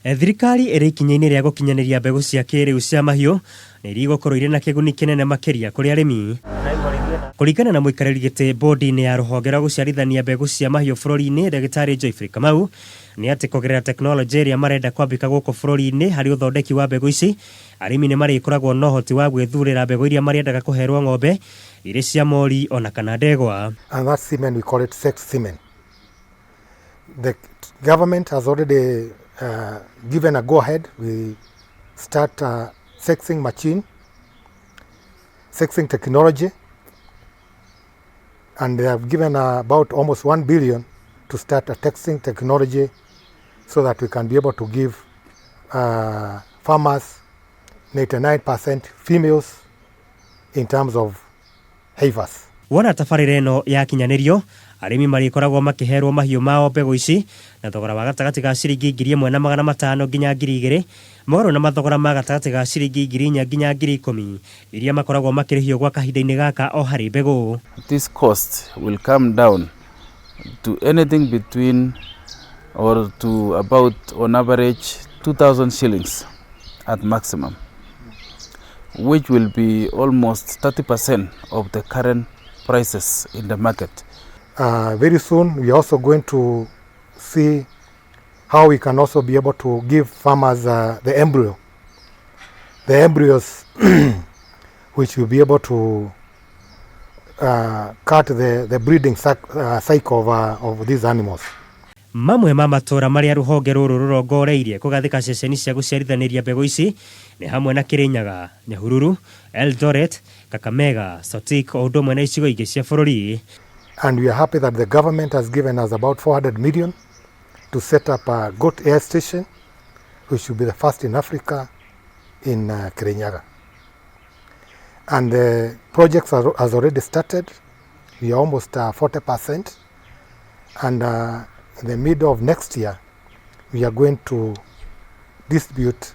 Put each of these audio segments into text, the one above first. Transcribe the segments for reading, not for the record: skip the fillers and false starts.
Thirikari ĩrĩ ikinya-inĩ rĩa gũkinyanĩria mbegũ cia kĩrĩu cia mahiũ na iria igũkorwo irĩ na kĩguni kĩnene makĩria kũrĩ arĩmi. Kũringana na mũikarĩri gĩtĩ bodi-inĩ ya rũhonge rwa gũciarithania mbegũ cia mahiũ bũrũri-inĩ Ndagĩtarĩ Geoffrey Kamau nĩ atĩ kũgerera tekinoronjĩ ĩrĩa marenda kwambĩka gũkũ bũrũri-inĩ harĩ ũthondeki wa mbegũ ici, arĩmi nĩ marĩkoragwo na ũhoti wa gwĩthurĩra mbegũ iria marĩendaga kũherwo ng'ombe irĩ cia mori ona kana ndegwa. And that semen, we call it sex semen. The government has already given a go ahead. We start sexing machine, sexing technology, and they have given about almost 1 billion to start a sexing technology so that we can be able to give farmers 99% females in terms of heifers. Wona tabarĩra ĩno yakinyanĩrio, arĩmi marĩkoragwo makĩherwo mahiũ mao mbegũ ici na thogora wa gatagatĩ ga ciringi 1500 nginya 2000, mũgarũ na mathogora ma gatagatĩ ga ciringi 4000 nginya 10,000 iria makoragwo makĩrĩhio gwa kahinda-inĩ gaka o harĩ mbegũ. This cost will come down to anything between or to about on average 2,000 shillings at maximum, which will be almost 30% of the current prices in the market. Very soon we are also going to see how we can also be able to give farmers the embryo. The embryos which will be able to cut the breeding cycle of these animals. Mamwe ma matũra marĩa rũhonge rũrũ rũrongoreirie kũgathĩka ceceni cia gũciarithanĩria mbegũ ici nĩ hamwe na Kirinyaga, Nyahururu, Eldoret, Kakamega, Sotik o ũndũ ũmwe na icigo ingĩ cia bũrũri. And we are happy that the government has given us about 400 million to set up a goat AI station, which will be the first in Africa in Kirinyaga. And the project has already started. We are almost 40%. And in the middle of next year, we are going to distribute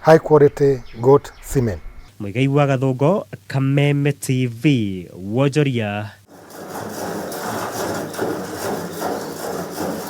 high quality goat semen. Muigai wa Gathũngo, Kameme TV, Wonjoria.